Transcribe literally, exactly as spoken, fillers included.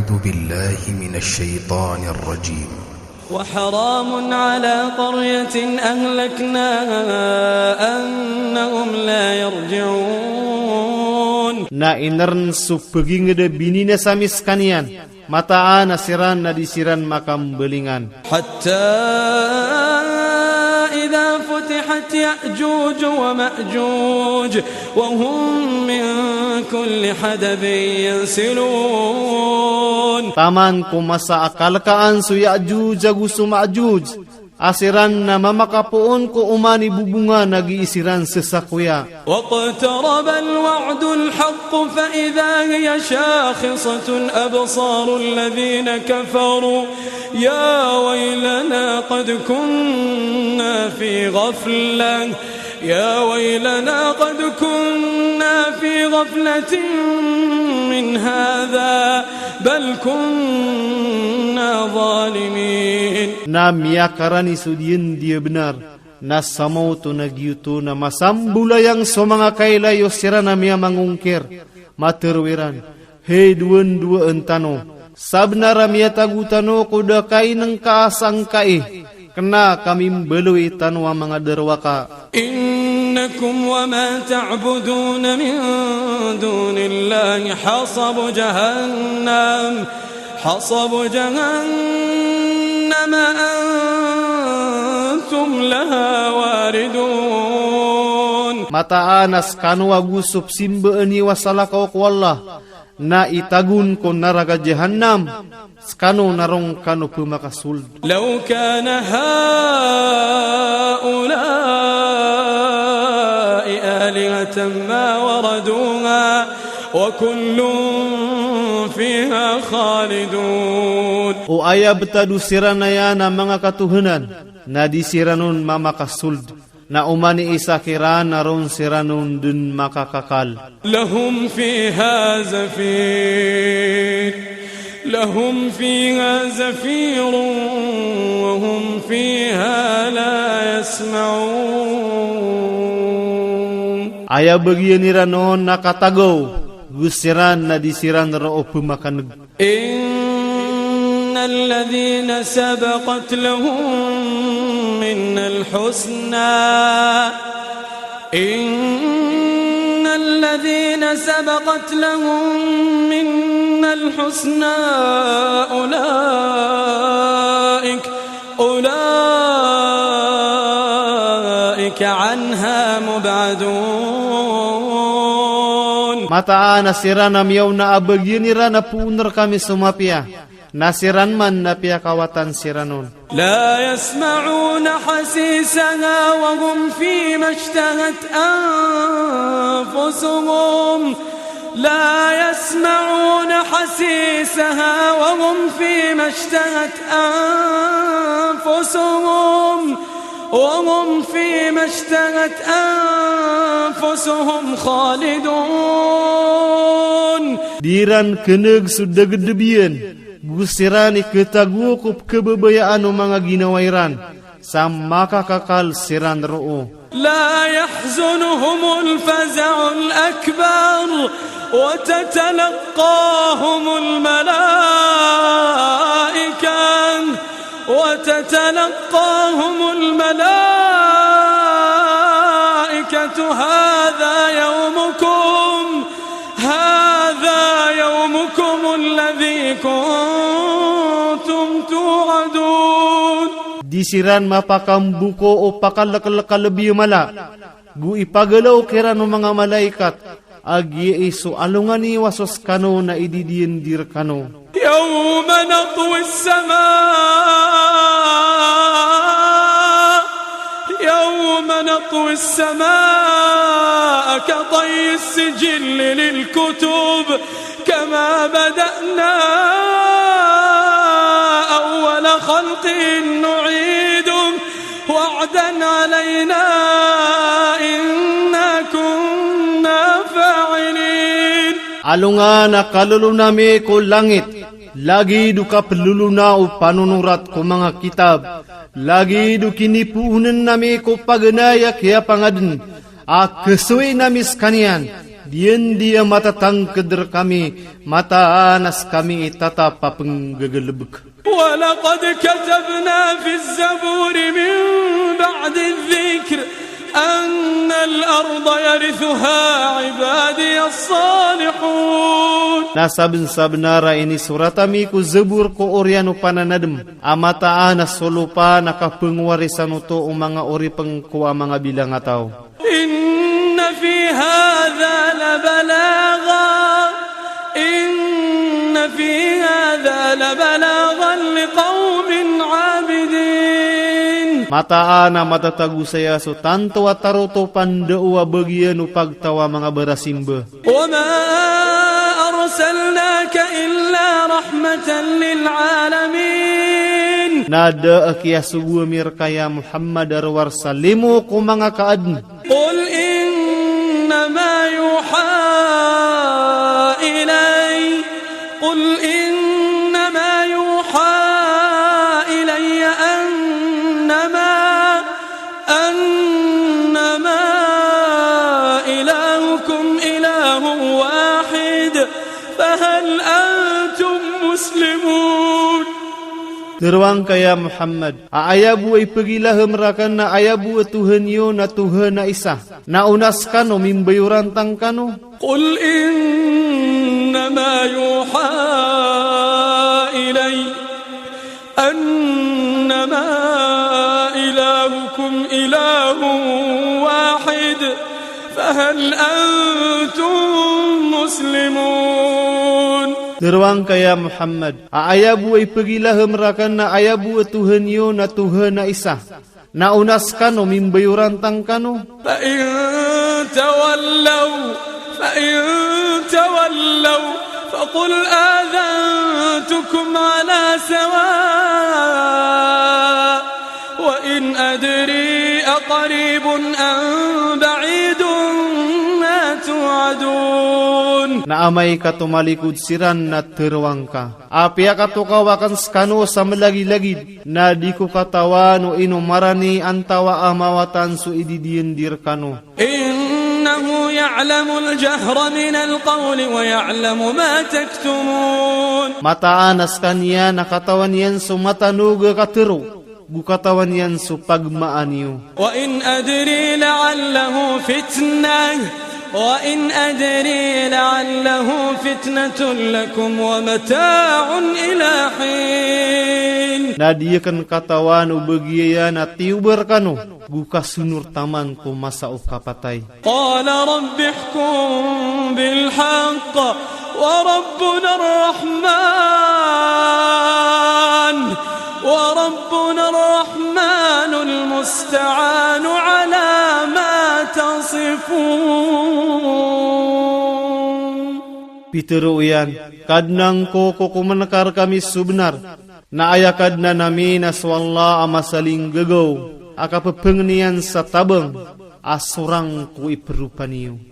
أعوذ بالله من الشيطان الرجيم. وحرام على قرية أهلكناها أنهم لا يرجعون. Na inern so peginged a bininasa mi skaniyan, mataan a siran na di siran makambalingan. حتى إذا فتحت يأجوج ومأجوج وهم من كل حدب ينسلون. Taman ko masa a kalkaan so Ya'juj ago so Ma'juj, a siran na mamakapoon ko oman i bobongan a gii siran sesakoya. واقترب الوعد الحق فإذا هي شاخصة أبصار الذين كفروا يا ويلنا قد كنا في غفلة يا ويلنا قد كنا في غفلة من هذا بل كنا ظالمين. Na miyakarani so diyan di a benar, na samaoto na giyoto na masambolayang so manga kailay o siran a miyamangongkir, matero iran, "Hay dowandowa tano, sabenar a miyatago tano ko da kainengka a sangkai, kena kami mbaloy tano a manga darowaka." إنكم وما تعبدون من دون الله حصب جهنم حصب جهنم أنتم لها واردون. Mataan a skano ago so pesimbaan iyo a salakaw ko Allah, na itagon ko naraka Jahannam, skano na roo kano pemakasold. لو كان هؤلاء آلهة ما وردوها وكل فيها خالدون. O aya betad o siran aya na manga katohanan, na di siran on mamakasold. Na oman i isa kiran na roo siran on den makakakal. لهم فيها زفير لهم فيها زفير وهم فيها لا يسمعون. Aya bagian iran on na katagaw, go siran na di siran roo pemakaneg. إن الذين سبقت لهم منا الحسنى إن الذين سبقت لهم منا الحسنى أولئك أولئك عنها مبعدون. Mataan a siran a miyaona a bagian iran a poon rekami so mapiya, na siran man na piyakawatan siran on. لا يسمعون حسيسها وهم فيما اشتهت أنفسهم لا يسمعون حسيسها وهم فيما اشتهت أنفسهم وهم فيما اشتهت أنفسهم خالدون. Di iran keneg so dagedeb iyan, go siran i ketago ko pekebabayaan o manga ginawa iran, sa makakakal siran roo. لا يحزنهم الفزع الأكبر وتتلقاهم الملائكة وتتلقاهم الملائكة هذا يومكم هذا يومكم الذي كنتم توعدون. Di siran mapakamboko o pakalekalekaleb i mala, go ipagalaw kiran o manga malaikat, a giyai so alongan iyo a so sekano na ididiyen di rekano. يوم نطوي السماء يوم نطوي السماء كطي السجل للكتب كما بدأنا أول خلق نعيده وعدا علينا إنا كنا فاعلين. Alongan a kalolon ami ko langit, lagid o kapelolona o panonorat ko manga kitab, lagid o kinipoonen ami ko paganay a kiyapangaden, a kesoyin ami sekaniyan, Diyandi a matatangkd rkami, mataan a skami i tatap a pnggagalbk. ولقد كتبنا في الزبور من بعد الذكر أن الأرض يرثها عبادي الصالحون. Na sabnsabnar a inisorat ami ko Zabur ko oriyan o pananadm a mataan a solopan a kapngwarisan oto o manga oripn ko a manga bilangataw. إن في هذا لبلاغا، إن في هذا لبلاغا لقوم عابدين. Mataan a matatago saya so tanto a tarotop a ndao a bagian o pagtaw a manga barasimba. وما أرسلناك إلا رحمة للعالمين. Na da a kiyasogo ami rka ya Muhammad a rowar sa limo ko manga kaadn. قل إنما يوحى إلي، قل إنما يوحى إلي أنما، أنما إلهكم إله واحد فهل أنتم مسلمون. Tharoang ka ya Muhammad, a aya bo a ipgilahm rakn na aya bo a Tohan iyo na Tohan a isa. Na o na skano mimbayoran tangkano. قل إنما يوحى إلي أنما إلهكم إله واحد فهل أنتم مسلمون. Tharoang ka ya Muhammad, a aya bo a ipgilahm rakn na aya bo a Tohan iyo na Tohan a isa. Na o na skano mimbayoran tangkano. فإن تولوا، فإن تولوا فقل آذنتكم على سواء وإن أدري أقريب أم بعيد ما توعدون. Na amay ka tomalikod siran na tharoang ka. Apiya katokaw akn skano sa mlagilagid, na di ko katawan o ino marani antawaa mawatan so ididiyandi rkano. إنه يعلم الجهر من القول ويعلم ما تكتمون. Mataan a skaniyan a katawan iyan so matanog a katharo, go katawan iyan so pagmaan iyo. وإن أدري لعله فتنة، وإن أدري لعله فتنة لكم ومتاع إلى حين. Na di akn katawan o bagiya iyan a tiyoba rkano, go kasonor taman ko masa o kapatay. قال رب احكم بالحق وربنا الرحمن، وربنا الرحمن المستعان على ما تصفون. Pitharo iyan, Kadnan ko, kokomn ka rkami so bnar, na aya Kadnan ami na so Allah a masalinggagaw a kapphangnin sa tabang a sorang ko ipropa niyo.